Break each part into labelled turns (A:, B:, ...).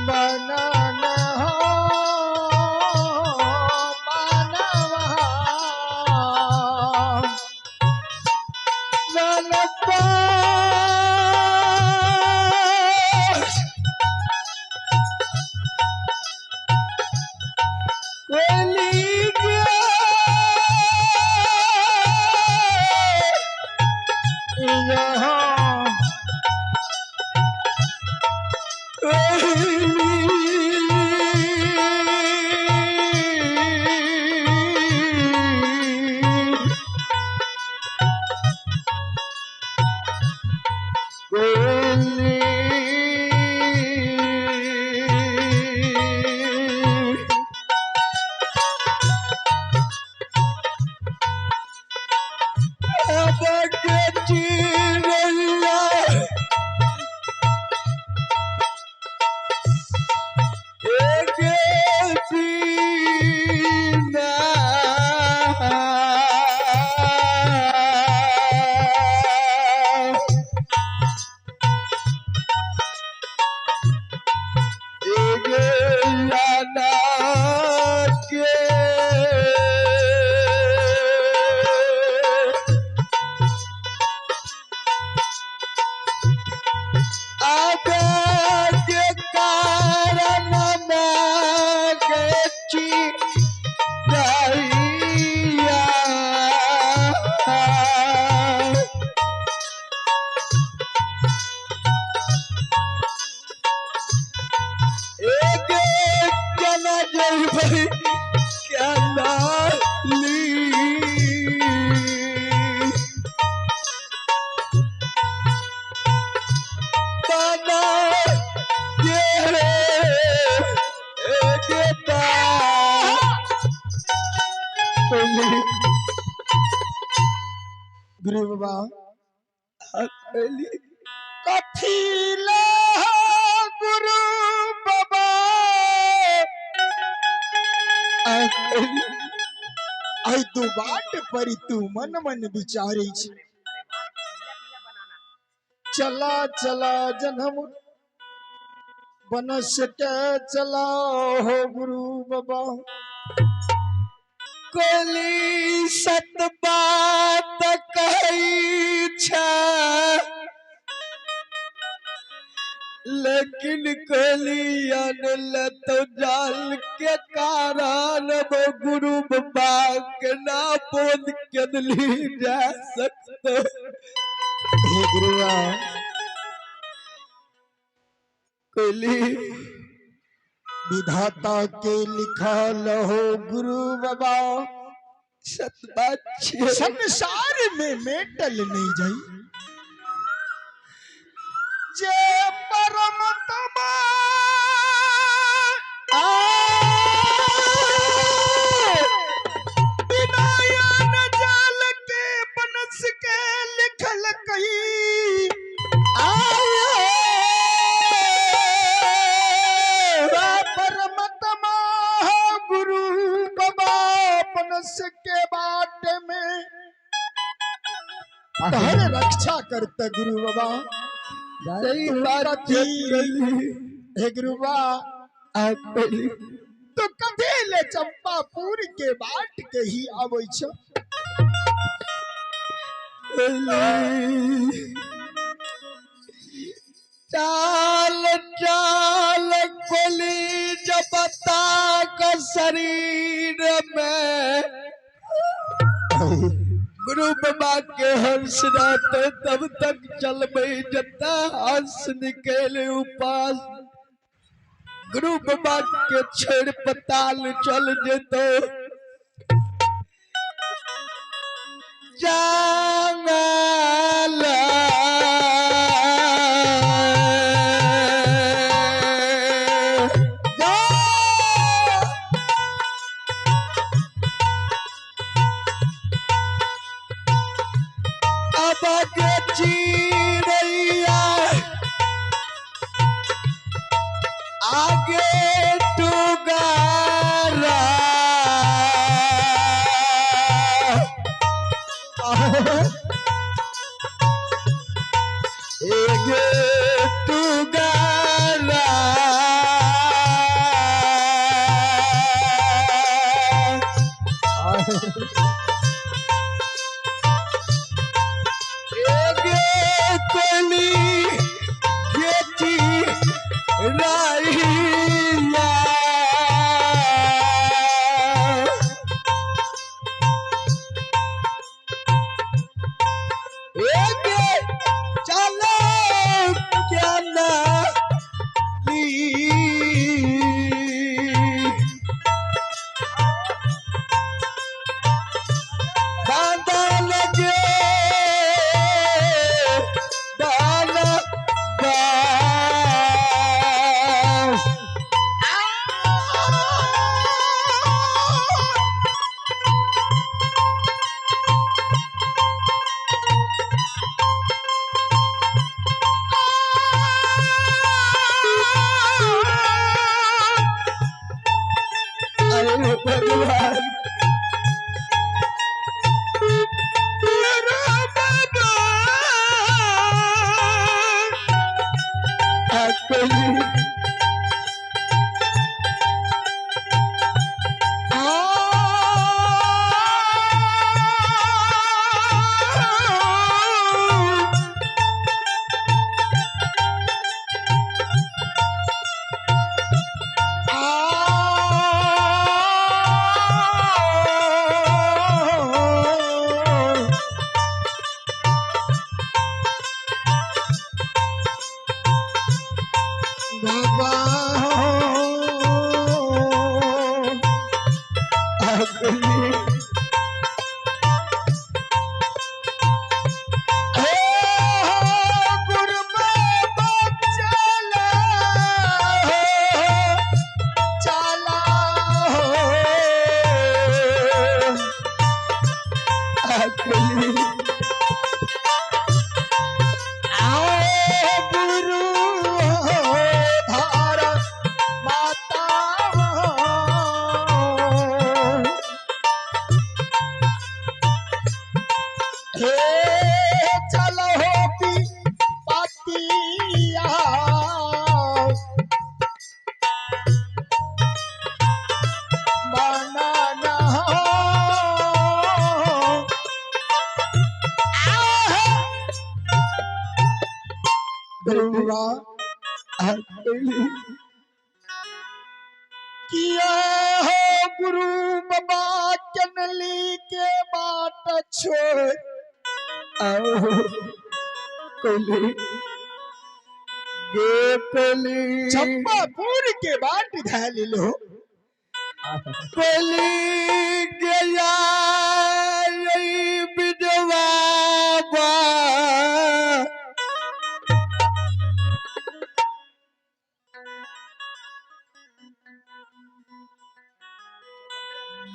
A: बनन हो मानवा गुरु बाबा कथिला गुरु बाबा आई तू बाट पर तू मन मन विचारे छी। चला चला जन्म बनस के चला हो गुरु बाबा। कोली सत बात कही छे लेकिन कोली अनल तो जाल के कारण वो गुरु बाबा के ना बोध के ली जा सकते। हे गुरुआ कोली विधाता के लिखा लहो गुरु बाबा सत बात संसार में मेटल नहीं जाई जे परम तमा बिना जाल के बनस के लिखल कही परमतमा गुरु बाबा बनस के बाट में तहर रक्षा करते गुरु बाबा। सही बात हे गुरु बाबा तो कभी ले चंपापुर के बाट के ही आवे छो। चाल चाल कोली जब तक शरीर में गुरु बाबा के हंस रहते तब तक चलबे जता हंस निकले उपास गुरु बाबा के छेड़ पताल चल जेतो जांगल चिड़ैया आगे टुगारा आगे टुगारा।
B: पाइया एक चलो क्या ना ली बांधल जे दाना बास। अरे भगवान अकेली
A: बाबा
B: अकेली
A: हे गुरु बाबा चला हो चला हो
B: अकेली
A: आओ गुरु धारा माता हो। हे चलो पी पातिया बनाना गुरुआ
B: अकेली
A: किया हो गुरु बाबा चनली के बाट छोड़
B: आओ कोली गे कोली
A: चंपापुर के बाट धैल लो
B: कोली गया यही बिजवा बा।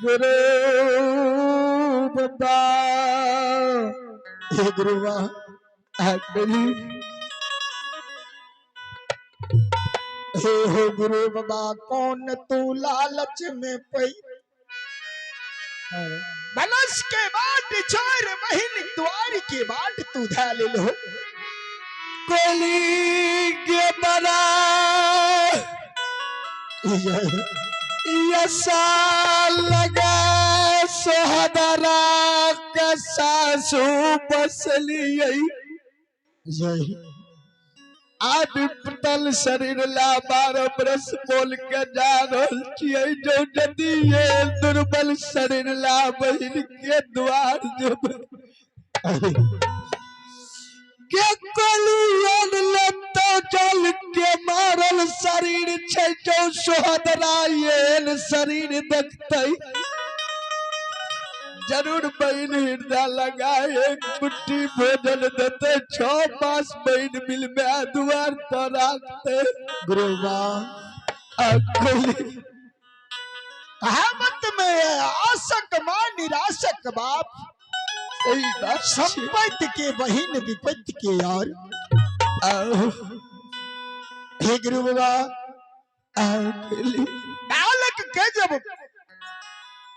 B: गुरु बाबा
A: हे गुरुआ
B: अकेली
A: हे हो गुरु बाबा कौन तू लालच में पई बनस के बाट छोड़ बहिन द्वार के बाट तू धैल लो
B: कोली के बड़ा यसा लगा सोहदरा के सासू बसलियै
A: यही
B: आदि पतल शरीर ला 12 बरस बोल के जा रहल छियै जो यदि ये दुर्बल शरीर ला बहिन के द्वार जब के कोलियन लत्तो जल के मारल शरीर छै जो सोहदरा एहन शरीर देखतै जरूर बहिन हृदय लगा एक मुट्ठी भोजन देते 6 मास बहिन मिल में दुआर पर राखते
A: गुरुवा
B: अकेली
A: कहावत में है, आसक माँ निराशक बाप
B: सही बात छै।
A: संपत्ति के बहिन विपत्ति के यार।
B: आओ
A: हे गुरु बाबा
B: अकेली
A: बालक के जब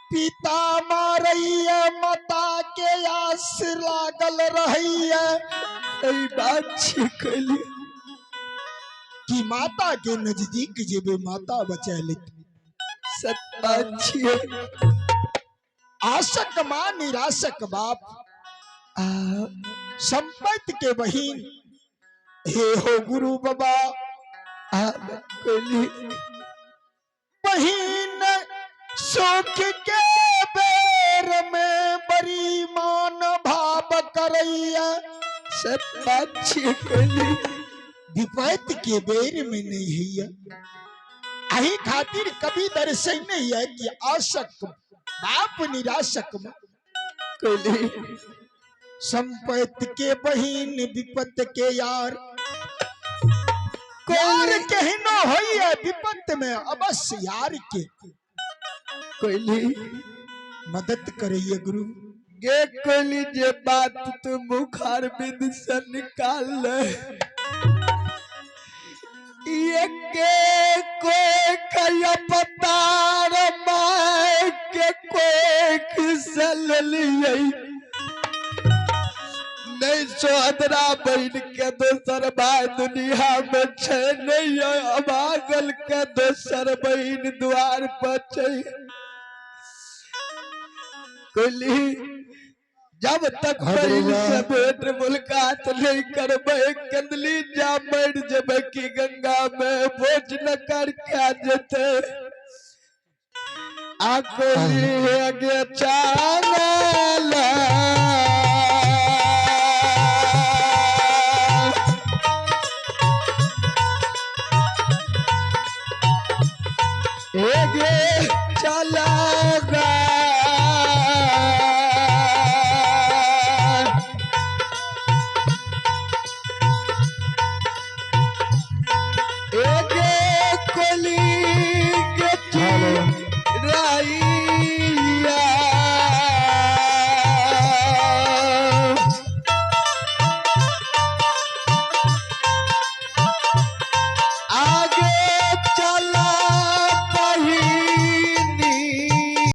A: पिता मारैया माता के आस लागल रहैया
B: सही बात छै कहली
A: कि माता के नजदीक जेबे माता बचा लेत।
B: सत बात छियै।
A: आशक माँ निराशक बाप
B: आओ
A: संपत्ति के बहिन। हे हो गुरु बाबा
B: कोइली
A: बहिन सुख के बेर में बड़ी मान भाव करैया।
B: सब बात छियै कोइली।
A: विपत के बेर में नहीं है। अही खातिर कभी दर्शन नहीं है कि आशक बाप निराशक में
B: कोइली
A: संपत के बहिन विपत के यार। यार कहनो होइए विपत में अवश्य यार के
B: कोइली
A: मदद करैये गुरु।
B: गे कोइली जे बात तू मुखार बिंद से निकाल ले, ये के कोई कया पतार my के कोई खिसल लियै नहीं। सोहदरा बहन के दोसर भाई दुनिया में छै नहीं, अभागल के दोसर बहन द्वार पर छै। कोइली जब तक बहन से भेंट मुलाकात नहीं करबै, कंदली जा मर जेबै कि गंगा में बोझ न कर खा जेतै। आ कोइली आगे चाल एगे चला